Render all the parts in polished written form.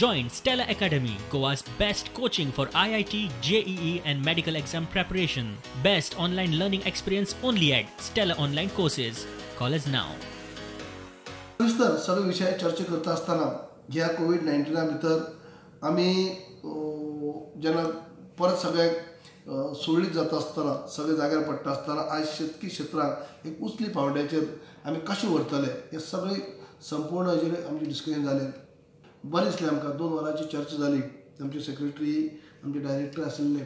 Join Stellar Academy, Goa's best coaching for IIT, JEE and medical exam preparation. Best online learning experience only at Stellar Online Courses. Call us now. सविस्तर सगळे विशय चर्चा करता आसतना ह्या Covid 19 भितर आमी जेन्ना परत सगळे सुरळीत जाता आसतना सगळे जाग्यार पडटा आसतना आयज शेतकी क्षेत्राक एक उचली पावंड्याचेर आमी कशें व्हरतले हे सगळे संपूर्ण हेजेर आमचें डिस्कशन जालें. बरें दिसलें आमकां. 2 वरांची चर्चा जाली. आमचे सेक्रेटरी, आमचे डायरेक्टर आशिल्ले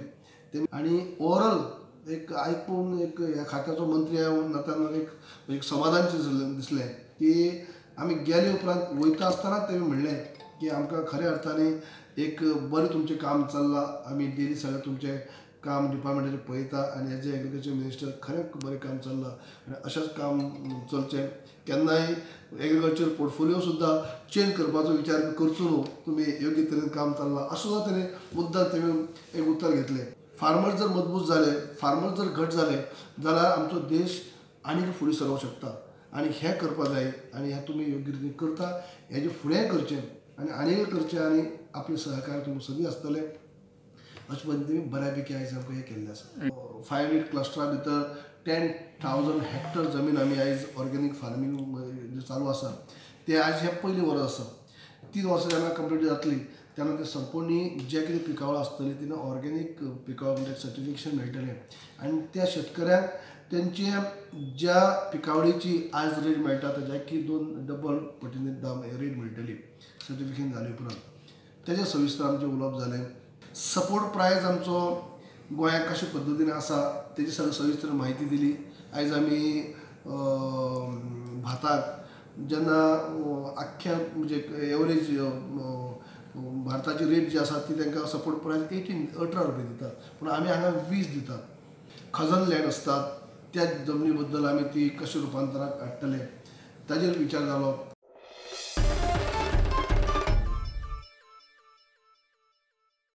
ते आनी ओवरऑल एक आयकून एक ह्या खात्याचो मंत्री नात्यान एक समाधानचें दिसलें की आमी गेले उपरांत वयता आसतना तेमी म्हणलें की आमकां खऱ्या अर्थान एक बरें तुमचें काम चल्लां, आमी डेली सगळें तुमचें काम डिपार्टमेंटाचें पळयता आनी एज ए एग्रीकल्चर मिनिस्टर खरें बरें काम चल्लां आनी अशेंच काम चलचें. केन्नाय एग्रीकल्चर पोर्टफोलियो सुद्दां चेंज करपाचो विचार करचो न्हू, तुमी योग्य तरेन काम चल्लां अशें सुद्दां तेणी मुद्दाम तेमी एक उत्तर घेतलें. फार्मर जर मजबूत जाले, फार्मर जर घट जाले जाल्यार आमचो देश आनीक फुडें सरोंक शकता आनी हें करपा जाय आनी हें तुमी योग्य रितीन करता, हेजें फुडें करचें आनी आनीक करचें आनी आपलें सहकार्य तुमकां सदीं आसतलें अशें पद्दतीन बऱ्यापैकी आयज आमकां हें केल्लें आसा. 5 क्लस्टरा भितर 10,000 हेक्टर जमीन आमी आयज ऑर्गेनीक फार्मींग जें चालू आसा तें आयज हें पयलीं वर्स आसा. 3 वर्सां जेन्ना कंप्लीट जातली तेन्ना ते संपूर्ण जे कितें पिकावळ आसतली तेन्ना ऑर्गेनीक पिकावळ म्हणजे सर्टिफिकेशन मेळटलें आनी त्या शेतकऱ्यांक तेंचे ज्या पिकावळीची आयज रेट मेळटा तेज्या की 2 डबल पटीन दाम रेट मेळटली सर्टिफिकेशन जाले उपरांत. तेजें सविस्तर आमचें उलोवप जालें. सपोर्ट प्रायज आमचो गोंयांत कशे पद्दतीन आसा तेजी सगळी सविस्तर म्हायती दिली. आयज आमी भाताक जेन्ना आख्ख्या म्हणजे एवरेज भारताची रेट जी आसा ती तांकां सपोर्ट प्रायज 18 रुपया दितात, पूण आमी हांगा 20 दितात. खजन लँड आसतात त्या जमनी बद्दल आमी ती कशें रुपांतराक हाडटले ताजेर विचार जालो.